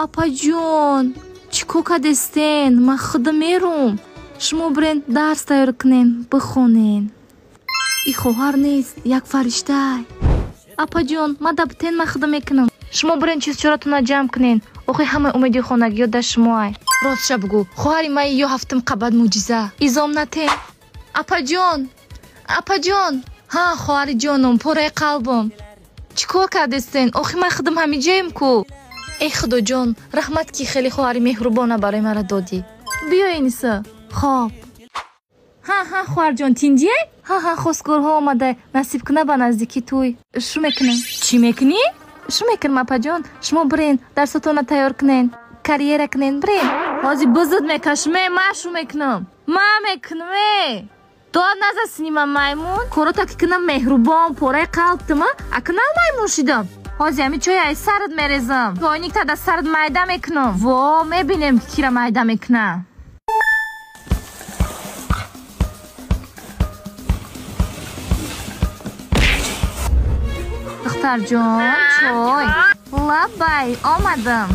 Апаҷон, чӣ кор кардестен? Ман худам мерум. Шумо бирен дарс тайёр кунен, бихонен. И хоҳар нест, як фариштай. Апаҷон, ман дабтен, ман худам мекунам. Шумо бирен чизчоратонро ҷамъ кунен. Охи ҳамаи умеди хонагиё дар шумоай. Ростша бугӯ, хоҳари ман ё ҳафтум қабат мӯъҷиза. Изом натен. Апаҷон, апаҷон. Ҳа, хоҳари ҷоном, пораи қалбом. Чӣ кор кардестен? Охи ман худам ҳамиҷаем ку. Эй худоҷон, раҳмат, ки хеле хоҳари меҳрубона барои мара додӣ. Биё, Эниса. Хоб. Ҳа, ҳа, хоҳарҷон, тинҷие? Ҳа, ҳа, хостгорҳо омада, насиб куна ба наздикӣ тӯй. Шу мекунем. Чӣ мекунӣ? Шу мекунам, апаҷон. Шумо бирен, дарсотонро тайёр кунен, карьера кунен, бирен. Ҳозир бузуд мекашам, э, ман шу мекунам. Ман мекунам, э. Дод наза синима маймун. Корота ки кунам меҳрубон, пораи қалбтима, акунам маймун шидам. Ҳозир ҳами чой ай сарат мерезам. Чойникта да сарат майда мекунам. Во, мебинем, ки кира майда мекунам. Духтарҷон, чой. Лаббай, омадам.